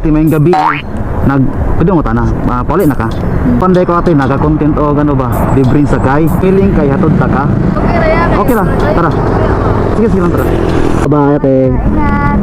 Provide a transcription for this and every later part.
Ate, may gabi. Nag pwede mo tana. Pauli na ka. Panday ko ate, naga-content o ano ba? Libreng sakay. Feeling kay hatod ta ka. Okay ra yan. Okay ra, tara. Sige, sige lang, tara. Bye, ate. Ingat.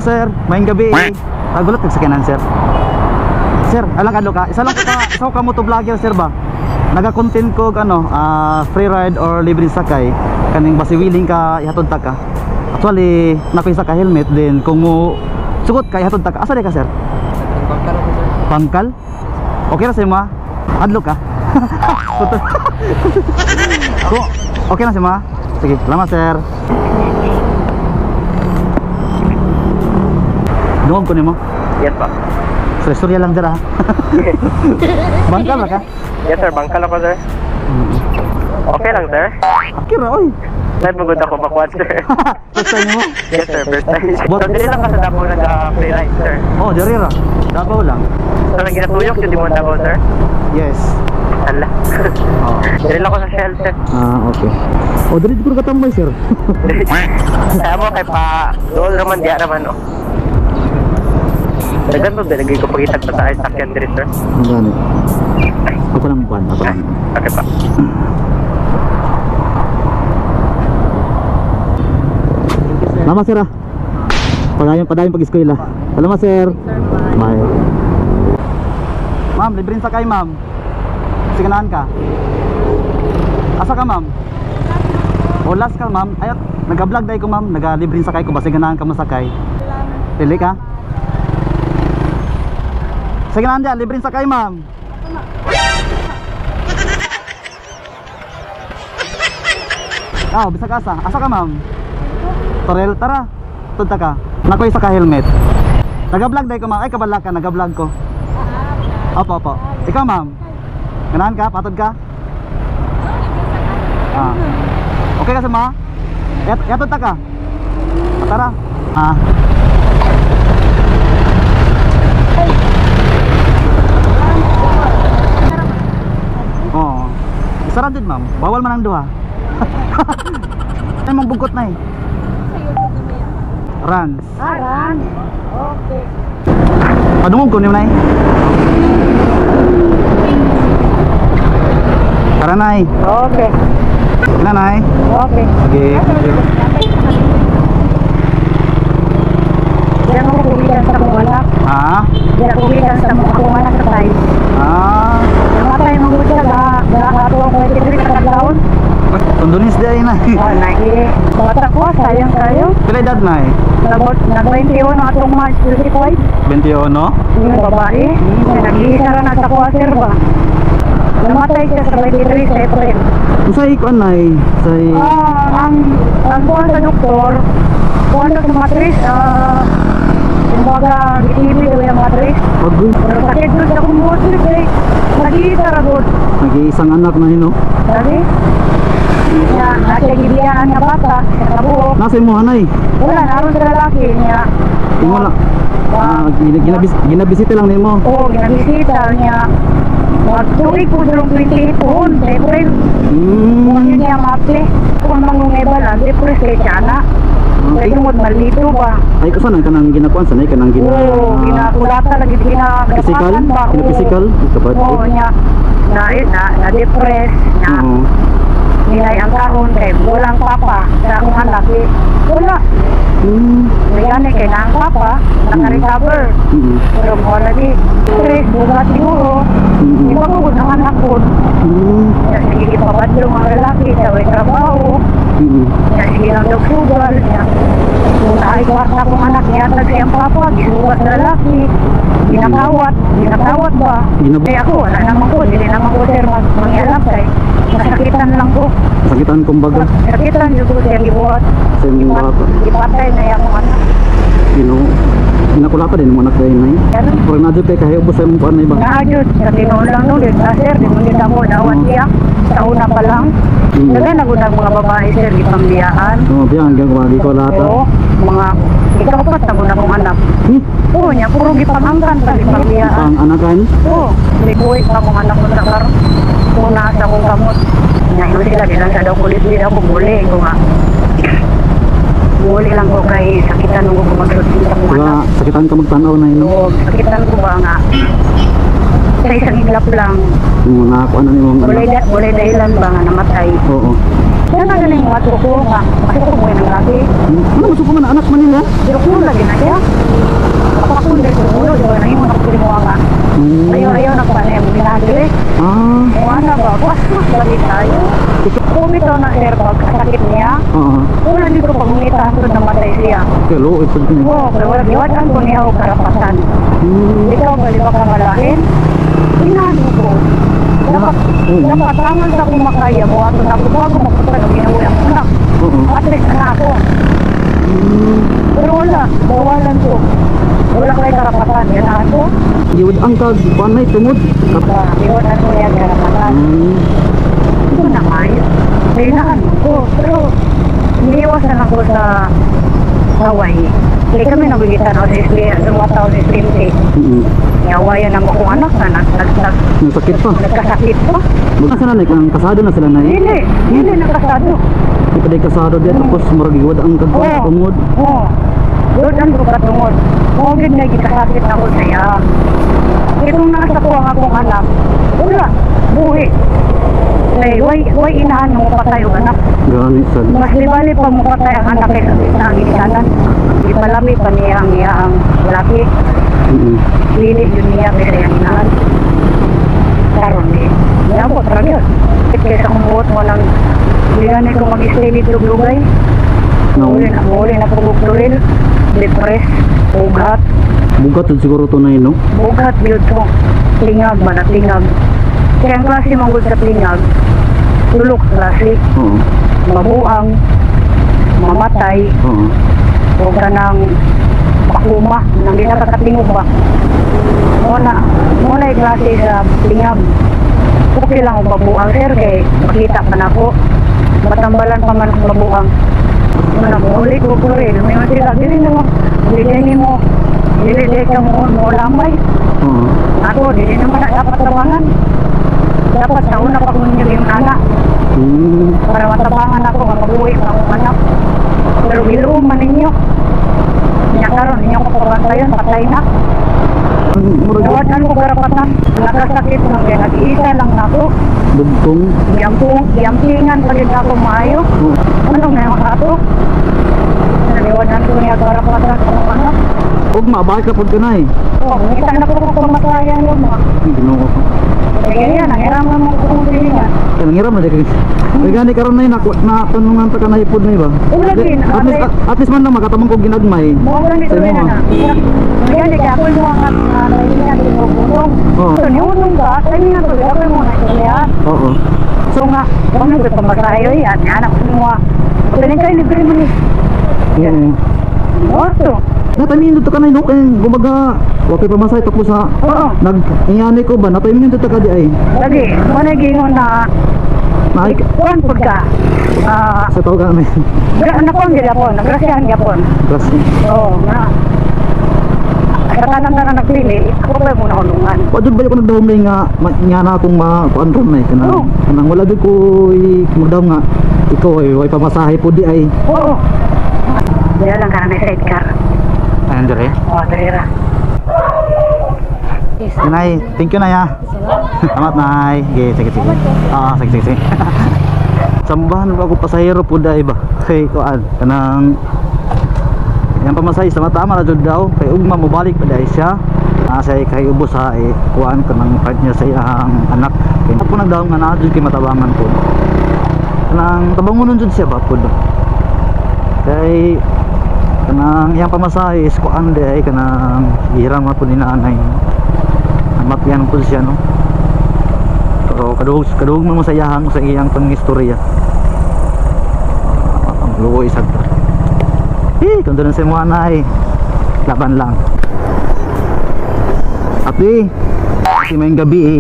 Sir, may gabi. Tagulat kag sakyanan, sir. Sir, alang ano ka? Isa lang ka, isa ka moto vlogger, sir ba? Naga-content ko og ano, free ride or libreng sakay. Kaning basi willing ka ihatod ta ka. Actually, nakoy isa ka helmet din kung mo sugot ka ihatod ta ka. Asa di ka, sir? Bangkal ako, sir. Pangkal? Okay ra sa imo? Adlo ka? Ko, okay na si ma? Sige, salamat, sir. Dungog ko nimo. Yes pa. Sir, istorya lang dira. Bangkal ra ka? Yes sir, bangkal ako, sir. Okay lang, sir. Akira oy. Live magod ako makuha, sir. First time mo? Yes sir, first time. What? So dili lang ka sa Davao nag-free ride, sir? Oh, diri ra. Davao lang. So nang ginatuyok yun di mo Davao, sir? Yes. Ala. Oh. Dili lang ako sa Shell, sir. Ah, okay. Oh, diri ko katambay, sir. Kaya mo kay pa dool raman diya raman oh. Dagan mo bilagay ko pagitag pa sa sakyan diri, sir. Ang gani. Ako lang buwan, ako lang. Okay pa. Salamat, sir ah. Padayon, padayon pag-eskwela. Salamat, sir. Bye. Ma'am, libreng sakay, ma'am. Siganaan ka. Asa ka, ma'am? O last ka, ma'am. Ay, nag-vlog dahil ko, ma'am. Naga-libreng sakay ko ba? Siganaan ka masakay. Pili ka? Siganaan dyan, libreng sakay, ma'am. Ah, bisag asa. Asa ka, ma'am? Torel, tara. Tunta ka. Nakoy sa ka-helmet. Naga-vlog dahil ko, ma'am. Ay, kabala ka. Naga-vlog ko. Opo, opo. Ikaw, ma'am. Ganahan ka? Patod ka? Ah. Okay ka sa mga? Yatod ta ka? Ah, tara. Ah. Oo. Isara din, ma'am. Bawal man ang duha. Ay, mong bugkot na eh. Runs. Aran. Okay. Padungog ko niyo na eh. Tara, nay. Okay. Kina, nay. Okay. Sige. Diyan ako kumilan sa mga anak. Ha? Diyan ako kumilan sa mga akong anak sa tayo. Ah. Namatay mga gudya, gakatuwa ko ito sa kaglaon. Tundunis di ay, nay. Oh, nai. Bata ko, sayang tayo. Pila edad, nay? Nabot, nag-21 ang atong March 25. 21? Yung babae, nag-iisa ra na sa kuha, sir ba? Namatay siya sa 23 sa April. Unsay kuan, nay? Say Ah, ang kuha sa doktor, kuha sa matris, kumbaga, gitibi daw yung matris. Agoy. Pero sakit doon sa akong buhot, sir, kay nag-iisa ra doon. Nag-iisang anak na hino. Sabi, niya, nasa gibiyaan nga bata, sa kabuok. Nasa imo, nay? Wala, naroon sa lalaki niya. Imo lang. Ah, ginabisita lang nimo. Oo, ginabisita niya. Magtuig po doon 28 poon, sa April. Yun niya maple. Kung mangungibal, ang depress kay siya na. Okay. Kaya tungod malito ba? Ay kusa nang kanang ginakuan sanay kanang gina. Oo, ginakulata lagi Physical? ginagapakan ba? Oo. Gina-physical? Kapad. Oo, niya. Na-depress, na Oo. nilay ang kahon kay walang papa sa akong anak. Eh, wala. Ngayon eh, kay na ang papa, naka-recover. Pero mo lagi, stress, bugat siguro. Iba ko ng anak ko. Kaya sige, ipapadlo mga lalaki sa way trabaho. Kaya sige lang daw sugal. Kaya kung tayo kwarta akong anak niya, tag siyang papa, gisugat sa lalaki. Ginakawat, ginakawat ba? Kaya ako, wala naman ko, hindi naman ko sir mangialam kay masakitan lang ko. Sakitan kumbaga Sakitan yung ko sir gibuhat. Sa imong bata. Ipatay na yung anak. Ginoo. Ginakulata din mo anak dahil nay. Ganun. Pero na kay kahiubos sa imong kuan nay ba? Naayos, sa tinuon lang nun, ah, sir, di mo din ako dawat siya. Sa una pa lang. Dagan ako ng mga babae, sir, ipambiyaan. Oo, biya hanggang wagi ko lahat. Oo, mga ikapat na guna kong anak. Oo, niya, puro gipangangkan pa, gipambiyaan. Ang anakan. Oo, may buhay pa akong anak ko sa karon. Kung nasa akong kamot. Niya, yun sila, di lang siya daw kulit, di daw kumuli. Ko nga, Uli lang ko kay sakitan ko magsulti sa akong Diba, anak. sakitan ka magtanaw na yun, no? Oo, sakitan ko ba nga sa isang iglap lang, Yung mga kuan na yung walay, anak. walay dahilan ba nga namatay. Oo. Kaya na galing mga ko nga, kasi ko mo ng gabi. Ano, masuko man anak man nila? Pero kung lagi na siya, kapakun din ko ulo, di ba nahimo na ko mo nga. Ayaw, ayaw na ko na yung ginagili. Mga na ba, bastos lagi tayo. Kumito na sir, pag sakit niya, wala dito pagmita hangtod namatay siya. Kaya luoy po din. Oo, pero wala giwatan ko niya og karapatan. Ikaw ba, di ba ka malain? Inaano ko. Dapat, dapat tangan sa akong makaya mo ato na ako bago mapunta ng ginawa ang anak. At least anak ako. Pero wala, bawalan ko. Wala kay karapatan. Yan ako. Giwad ang kag kuan na tungod. Diba, iwanan ko yan karapatan. Ito na nga yun. Kailangan ko. Pero, iniiwasan ako sa Hawaii. Hindi kami nabigitan ako sa SBM, sa mga tao sa SMC. Niyawayan ang akong anak na Nasakit pa. nagkasakit pa. Magka sila nay kang kasado na sila nay. Hindi, hindi nakasado. Di pa day kasado di tapos murag giwad ang kag kuan tungod. Oo. Doon ang katungod. Oo, gid na gikasakit ako sa iya. Itong nasa ko ang akong anak, wala, buhi. Ay, way inahan mo patay og anak. Gani sad. Mas libali pa mo patay ang anak kaysa sa ang ginikanan. Ipalami pa niya ang iya ang laki. Dili yun niya kaysa iyang inahan. Karon di. Niabot ra gyud. Kaysa kung buot mo lang hindi na ko mag-stay dito lugay. No. Uli na po pluril, depress, ugat, Bugat jud siguro to nay, no. Ugat yun to. Tingag ba na tingag. Kaya ang klase manggod sa tingag, tulok klase, mabuang, mamatay, o ka ng pakuma, nang di nakakatingog ba. Muna yung klase sa tingag. Okay lang ang mabuang sir, kay makita pa na ako. Matambalan pa man kung mabuang. Muna, muli ko ko rin. May mga sila, dili na mo, dili mo, dili dili ka mo, mo lamay. Ako, dili naman na dapat tabangan. Dapat sa una pa kung yung anak. Para matabangan ako, nga mabuhay pa akong anak. Pero giluom man ninyo. Nya karon ninyo ko pabantayan, patay na. Murag Nawatan ko karapatan. Nakasakit lang kaya nag-iisa lang ako. dugtong. Yampung, yampingan pa rin ako maayo. Ano nga yung ato? Naliwanan ko niya karapatan sa akong anak. Ug mabalik ka pud ka nay. Oh, ngita na ko kung pamatayan yun mga. Ginoo ko. Kaya yan, ang hiraman mo kung pilingan. Kaya nangiram na di ka. Uy, gani karon nay na na tanungan ta ka na ipod nay ba? Oo, lagi. At least man lang makatamang kog ginagmay. Mo lang dito Sa rin imo, na. Kaya di ka ako mo ang kailangan ko bulong. So niunong ka, kailangan ko ako mo na siya. So nga, kung nang pamasahe yan, anak ko mo. Piling kayo libre mo ni. Oto. Natamin dito ka na no kay gumaga wa kay pamasahe tapos sa nag ingani ko ba natamin dito ka di ay. Lagi, mo na gingon na Naay kuan pud ka. Ah, sa tawag na. anak ko ang gyapon, nagrasyahan gyapon. Plus Oo, nga. Sa tanan-tanan nagpili, ako pa muna hulungan. wa jud ba ko nagdahom na nga nga na akong ma kuan ron nay kanang kanang wala jud ko magdahom nga ikaw ay way pamasahe po di ay. Oo. Diyan lang ka na sidecar. Ayan dire. Oo, dali ra. Nay, thank you nay ah. Salamat nay. Sige, sige, sige. Sige, sige, sige. Sambahan ba ako pasahero po dai ba? Kay kuan kanang yang pamasahe sa tama na jud daw kay ugma mobalik pa dai siya. Sa kay ubos ha eh, kuan kanang partner sa iyang anak. Kay ako nagdahom nga naa jud kay matabangan po. Kanang tabangonon jud siya ba pud. Kay kanang iyang pamasahe is kuan di ay kanang hirang man po ni nanay. Namatyan po siya no. Pero kadugog kadugog man mo sa iyahang sa iyang pangistorya. Ang luoy sad ta. Eh, kung doon sa mga nay, laban lang. Ate, ate may gabi eh.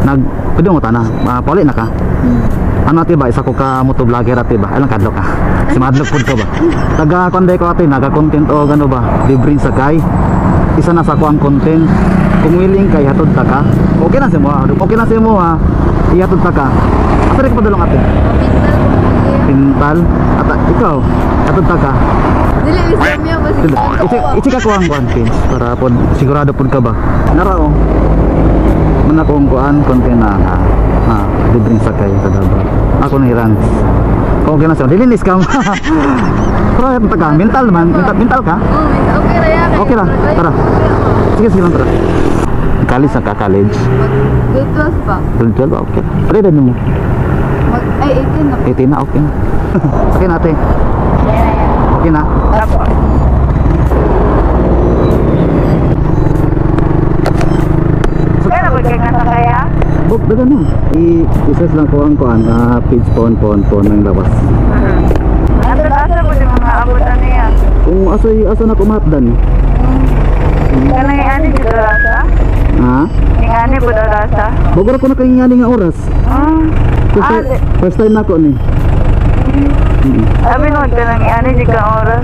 Nag, pwede mo tana, pauli na ka. Ano ate ba, isa ko ka motovlogger ate ba? Alang kadlok ka. Si Madlok pud ko ba? Taga konday ko ate, naga content o ano ba? Libreng sakay. Isa na sa ko ang content. Kung willing kay hatod ta ka. Okay na sa mo ha. Okay na sa mo ha. Ihatod ta ka. Asa rin ka padulong ate? Pintal. At ikaw, hatod ta ka. Dili islam niya ba I-check ako ang kuan pins para pud sigurado pud ka ba. Nara oh. Man ako ang kuan konti na na, na libreng sakay sa Davao. Ako ni Rans. Okay na sir, dili ni scam. Pero taga mental man, mental, mental ka? Oh, okay ra ya. Okay ra, tara. Sige, sige lang, tara. College na ka, college. Mag grade 12 pa. Grade 12, okay. Pwede din mo. Mag ay 18 na po. 18 na, okay na. Okay na, ate. Okay na. Apo. Kaya na kay nga kaya? Buk, daga na. I-search lang ko ang kuan, page pon pon pon ng lawas. Asa asa po yung mga abot ano yan? Kung asoy asa na kumatdan. Kanang ani dito rasa? Ha? Ning ani po daw rasa? Bugor ko na kay ngani nga oras. Ah. Kasi Ah, first time na ko ni. Sabi nun, kanang ani di ka oras.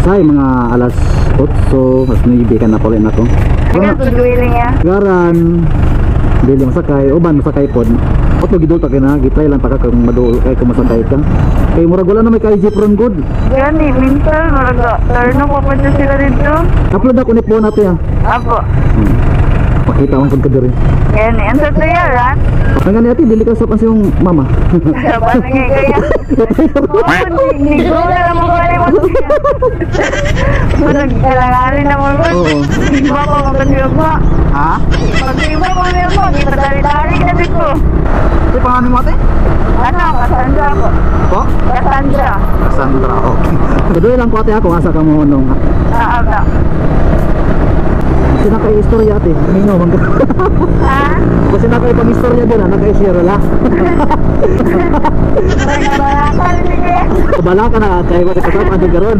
Say mga alas 8, alas 9 ka na pala na ko. Ikaw tuduiling ya. Garan dili masakay, uban masakay pod. Otlo gidul ta kay na, gitry lang ta ka kung madul kay kung masakay ka. Kay murag wala na may kay jeep ron good. Gani, mental, murag turno pa po dyan sila dito. Upload ako ni po natin ah. Apo. Makita ang pud ka diri. Gani, ang sa tuya, ran? Ang gani ate, dili ka sa yung mama. Sabi nga kaya. Oo, ni go na lang mo kalimot siya. Murag kalanganin na mo. Oo. Iba ko magpatiyog mo. Ha? Pag-iba ko mo, di pa tari-tari ka dito. Ate, pangalan mo ate? Ano, Cassandra po. Po? Cassandra. Cassandra, okay. Tuloy lang ko ate ako, asa ka mo nung. Ah, ah, Kasi naka-istorya ate, mingaw man ka. Ha? Kasi naka-ipang-istorya din ah, naka-share wala. Nagkabalakal ni kaya. Kabala ka na, kaya ko sa kasama ang karon.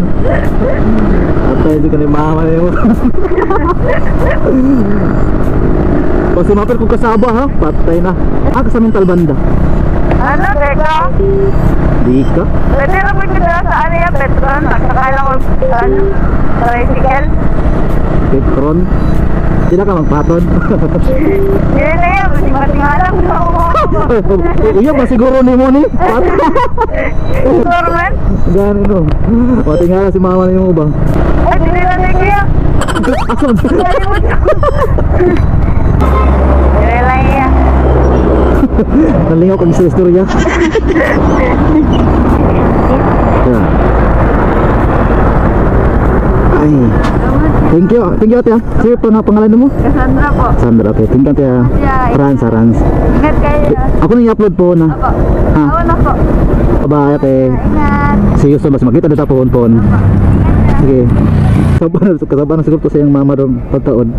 At hindi ka ni mama mo. Pag sumapit kung kasaba ha, patay na. Ah, sa mental banda. Ano, teka? Di ka. Pwede na po dito sa ano yan, Petron. Magsakay lang ko sa ano, tricycle. Petron. Di na ka magpaton. Hindi na yan, hindi matingalang ako. Iya ba siguro ni mo ni? Sure man. Gani no. Pati nga si mama ni mo ba? Ay, hindi na na kaya. Asa? Kalimut ko. Hindi lang yan. Nalingaw kag sa istorya. Yeah. Ay. Thank you. Thank you ate. Ah. Sir, pa na pangalan mo? Cassandra po. Sandra, okay. Thank you ate. Ah. Yeah. Rans, ah, Rans. Ingat kayo. Ako nang i-upload po na. Apo. Ha? Ako na po. Bye ate. Ingat. See you soon. Mas makita dito pohon pohon. Sige. Kasaba na siguro to sa iyang mama doon pagtaod.